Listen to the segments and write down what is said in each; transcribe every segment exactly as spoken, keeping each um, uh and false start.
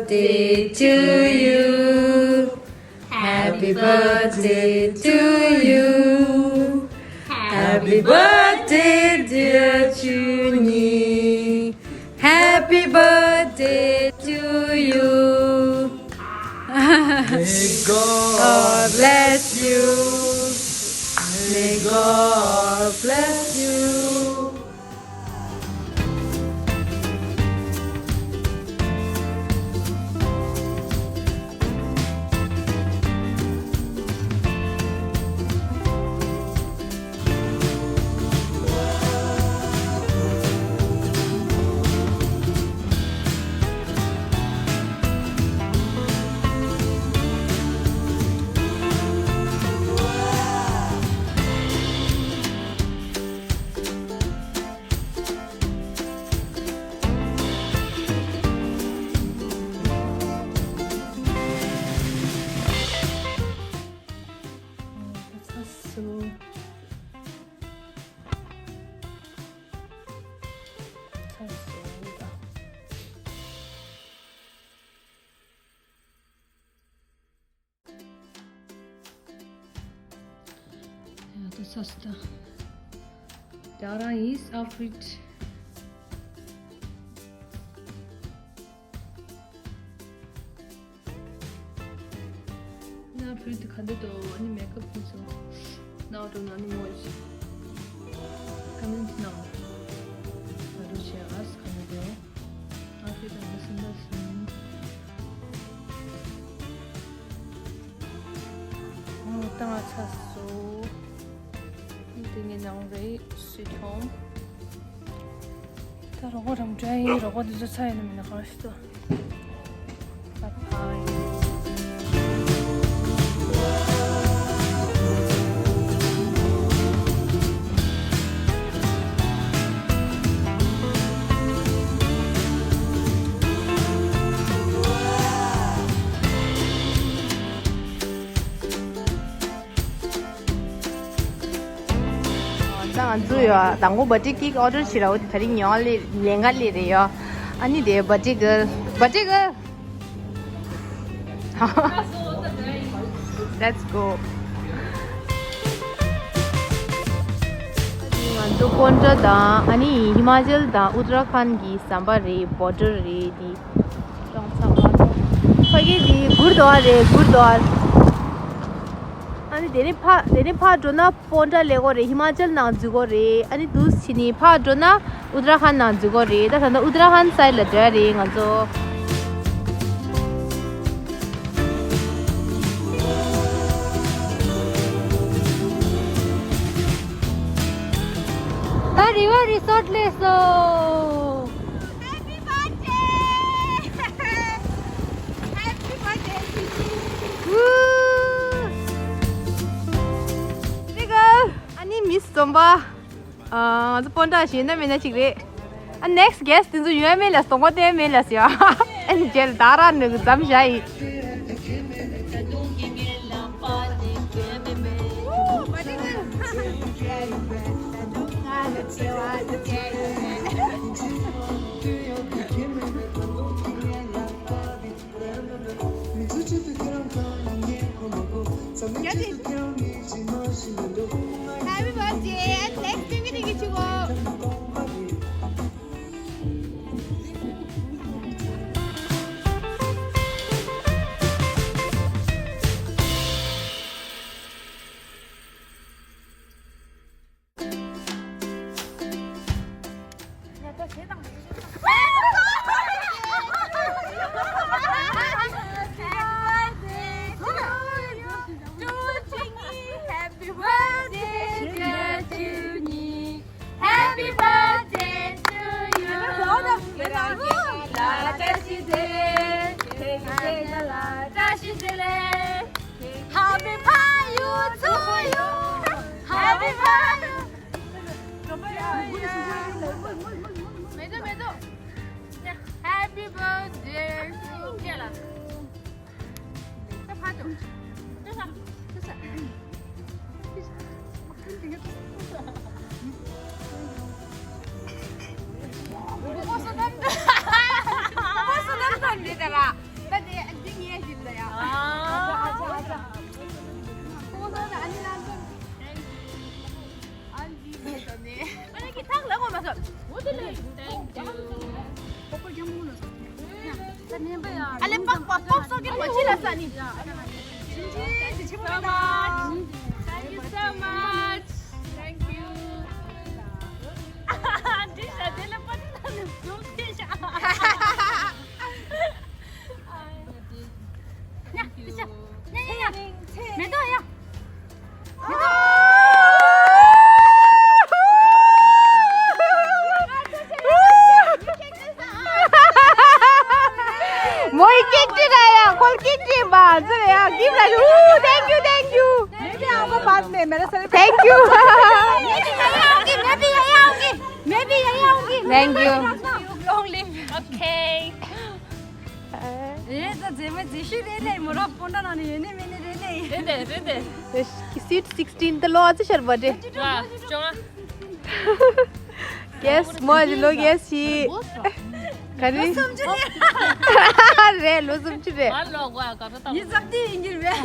Birthday to you. Happy birthday to you. Happy birthday, dear Junie. Happy birthday to you. May God bless you. May God bless you. ཚ་སོ། ཚ་སོ་ད། ཡ་ད་ཚ་སོ་ད། ད་རང་ཡིས་ཨའུ་ཕི་ཊི། ཨའུ་ཕི་ཊི་ག་འདྲ་འདུག་ཨ་ནི་མེག་ཨབ་ཕུན་སུམ་ཚོགས་འདུག་ཨ་ནི་མོ་ཡིས་ཀོ་མེན་ཊི་གནང་། ང་ཚོ་བྱས་ཨ་སི་ག་འདྲ་འདུག་ཨའུ་ཕི་ཊི་དང་འདི་སུ་འདྲ་སོང་། ཨོ་ད་ང་ཚ་སོ། འདི་ངའི་ནང་རེད་སུས་ཁྱོང་། ད་རོགས་པ་རང་འདྲ་ཡིན། རོགས་པ་འདི་ཚོ་ཚ་ཡིན་ནམ་མིན་ན་གང་ཤེས་ཏོ། Bye bye. ད་ང་ཚོ་ཡོ་དང་པོ་བར་ཐི་ཌེ་ཀེག་ཨོ་ཌར་བྱེད་ར། འོ་དེ་དེ་རིང་ཉོ་ལེ་ལེན་ག་ལེ་རེད་ཡོ། ཨ་ནི་དེ་བར་ཐི་ཌེ་གརལ། བར་ཐི་ཌེ་གརལ། Let's go. ང་ཚོ་སྤོན་ཊ་དང་ཨ་ནི་ཧི་མ་ཅལ་དང་ཨུ་ཏྲ་ཁཱན་གྱི་ཟམ་པ་རེད། བོར་ཌར་རེད་འདི། ཀྲོང་ཚང་མ་ཏོ། ཕ་གི་འདི་གུར་དུ་ཨར་རེད། གུར་དུ་ཨར། ཨ་ནི་དེ་ནས་ཕ་དེ་ནས་ཕར་འགྲོ་ན་སྤོན་ཊ་སླེབས་ཀྱི་རེད། ཧི་མ་ཅལ་ནང་འཛུལ་ཀྱི་རེད། ཨ་ནི་འདུག་སེ་ནི་ཕར་འགྲོ་ན་ཨུ་ཏྲ་ཁཱན་ནང་འཛུལ་ཀྱི་རེད། ད་ད་ལྟ་ཨུ་ཏྲ་ཁཱན་སའིཌ་ལ་འགྲོ་ཡ་རེད་ང་ཚོ། ད་རི་ཝར་རི་སོརཊ་སླེབས་སོང་། Happy birthday! Happy birthday to you! Woo! ཨ་ནི་མིས་འཛོམས་པ། ཨ། ང་ཚོ་སྤོན་ཊ་ཞིག་ཡིན་ན་མིན་ན་ཅིག་རེད། ཨ། ནེག་སི་ཊི་གེ་སི་ཊི་དེ་ཚོ་ཡོད་མེད་ལ་སོང་གོ་དེ་མེད་ལ་ཟེར་ཡ། ཨ་ནི་རྗེས་ལ་ད་ར་ནུ་གི་འཛོམས་བཞག་ཡིན། Happy birthday and next thing we need to go. Happy birthday to you. Happy birthday to you. Happy birthday. མེད་དོ་མེད་དོ། Happy birthday to you. Thank you so much. Thank you. འདི་ཤ་དེ་ལ་པ་ཏི་ན་ནི་འཛུམ་ཤེས་ཤ། ཉ་ཉ་ཉ་ཉ། མེ་ཏོག་ཡ། མོའི་ཀེག་ཁྲིད་ར་ཡ། ཁོལ་ཀེག་ཁྲིད་པ་ཟེར་ཡ། give like, ooh, thank you, thank you. Thank you. Thank you. Long live. Okay. རེད་ད། རྗེས་མ་རྗེས་ཤུལ་རེད་ལེ། མོ་རང་སྤོན་ཊ་ནང་ནས་ཡོད་ནི་མེད་ནི་རེད་ལེ། རེད་དེ་རེད་དེ། Sweet sixteen ད་ལོ་ཨ་ཙི་ཤར་བ་རེད། ལ་ཅོང་། གེས་མོ་ཨ་ཅི་ལོ་གེས་ཤི། ག་རེ། ལོ་སུམ་ཅུ་རེད། རེད། ལོ་སུམ་ཅུ་རེད། ང་ལོ་གོ་ཡ་ག་རེ་ད། ཉི་ཤུ་རྩ་གཅིག་ཡིན་གྱི་རེད།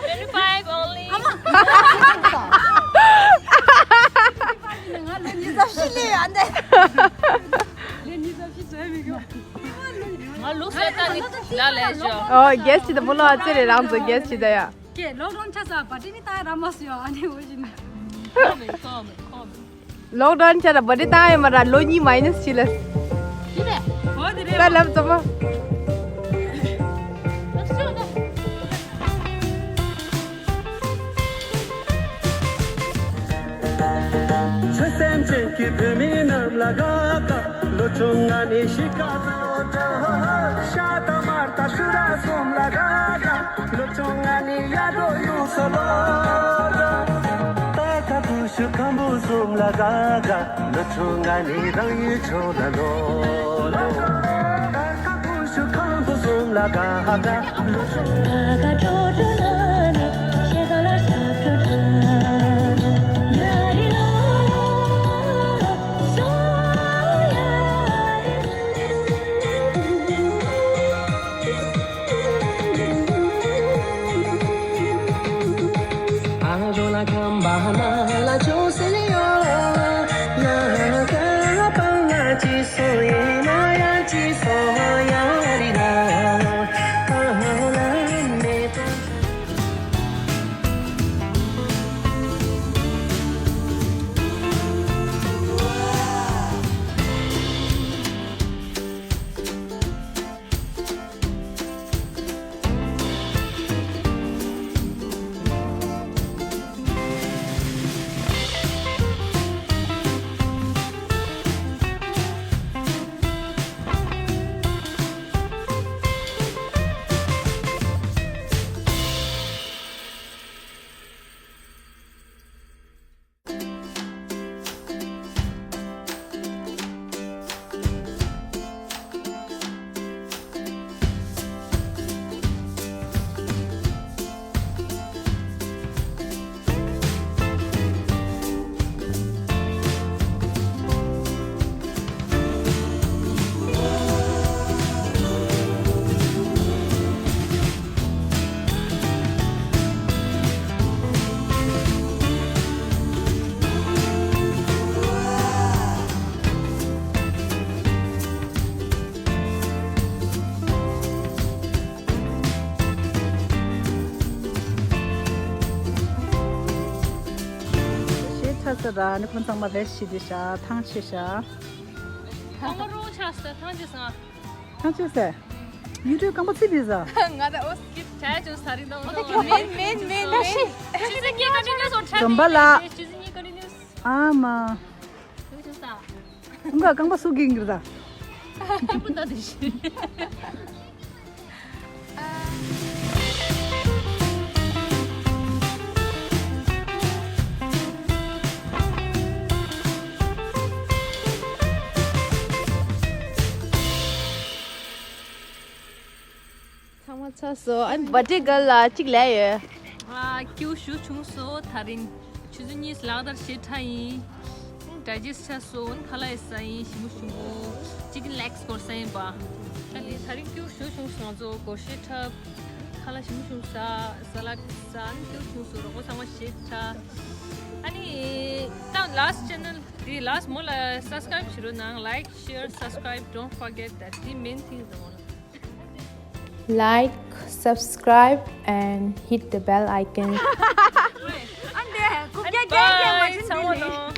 Twenty five only. ང་ལོ་ཉི་ཤུ་རྩ་བཞི་ལས་ཡོད་ཨ་འདི། ལས་ཉི་ཤུ་རྩ་བཞི་བཟོས་མི་དགོས། ང་ལུགས་སྲོལ་ལྟར་ནི་ལ་ལས་ཞོ། ཨོ་གེས་ཅི་ད་བུ་ལོ་ཨ་ཙི་རེད། རང་ཚོ་གེས་ཅི་ད་ཡ། ཀྱེ་ལོག་ཌའུན་ཆགས་ས་པར་ཊི་ནི་ད་ར་མ་སུ་ཡོ་ཨ་ནི་འོ་བཞིན། ཁོ་མེད་ཁོ་མེད་ཁོ་མེད། ལོག་ཌའུན་ཆགས་ས་པར་ཊི་ད་ཡ་མ་ར་ལོ་གཉིས་མ་ཡིན་ན་ཤི་ལ། ཤི་ལ། འོ་དེ་རེད། ད་ལབ་ཙམ་མ། ཆོས་སེམས་ཅན་གྱི་བོད་མི་རྣམས་ལ་དགའ་དགའ། ལོ་ཆུང་ང་ནི་ཤི་ཀ་ཤ་ཏ་མར་ཏ་ཤུ་ར་གསུམ་ལ་དགའ་དགའ། ལོ་ཆུང་ང་ནི་ཡ་རོ་ཡུ་སོ་ལོ་ལོ། ཏ་ཁ་ཁུ་ཤུ་ཁམ་བུ་གསུམ་ལ་དགའ་དགའ། ལོ་ཆུང་ང་ནི་རང་ཡུལ་ཆུང་ལ་ལོ་ལོ། ཏ་ཁ་ཁུ་ཤུ་ཁམ་བུ་གསུམ་ལ་དགའ་དགའ། ལོ་ཆུང་། ཞེས་ཆ་ས་ར་ནི་ཁོང་ཚང་མ་རེ་ཞིག་དེ་ཤ་ཐང་ཆེ་ཤ། ཁོང་རོ་ཆ་ས་ཐང་ཆེ་ས། ཐང་ཆེ་ས། ཡུ་ཊུབ་རྐང་པ་ཚིག་པི་ས། ང་ད་ཨོ་སི་ཀིབ་ཆ་ཆུ་ས་རི་དང་མེན་མེན་མེན་མེན། ཆུ་ཚི་ཉི་ཀ་ནི་ནི་སོ་ཆ། ཛོམ་པ་ལ། ཆུ་ཚི་ཉི་ཀ་ནི་ནི་སོ། ཨ་མ། ཆུ་ཆུ་ས། ཁོང་ག་རྐང་པ་སུ་གིན་གིར་ད། ཁྱེད་པོ་ད་དེ་ཤི། ཚང་མ་ཚར་སོང་། ཨ་ནི་བར་ཌེ་གརལ་ལ་གཅིག་ལས་ཡོད། ཨ་ཀྱུ་ཞུ་བྱུང་སོང་། ད་རིང་ཆུ་ཚོད་གཉིས་ལག་བསྟར་བྱེད་ཁྲ་ཡིན། ཌའི་ཇེ་སི་ཊི་ཆགས་སོང་། ཁ་ལག་ཡི་ས་ཡིན། ཞིམ་པོ་ཞིམ་པོ་ཅི་ཀན་ལེག་སི་སྐོར་ས་ཡིན་པ། ད་ནི་ད་རིང་ཀྱུ་ཞུ་བྱུང་སོང་། ང་ཚོ་སྒོར་གཞས་ཁྲ། ཁ་ལག་ཞིམ་པོ་ཞིམ་པོ་ཟ། ས་ལད་ཟ། ཨ་ནི་ཀྱུ་བྱུང་སོང་། རོགས་པ་ཚང་མ་གཞས་ཁྲ། ཨ་ནི་ད་ལཱ་སི་ཊི་ཆེ་ནལ་དེ་ལཱ་སི་ཊི་མོ་ལ་སབ་སི་ཀ་རེབ་བྱེད་རོགས་གནང་། ལའིཀ་ཤེར་སབ་སི་ཀ་རེབ། Don't forget that. དེ་མེན་ཐིང་ཛ་མོ་ལ། Like, subscribe, and hit the bell icon. ཨ་འདི་ཀུ་རྒྱ་རྒྱ་རྒྱ་མ་ཅིན་འདི་ལི།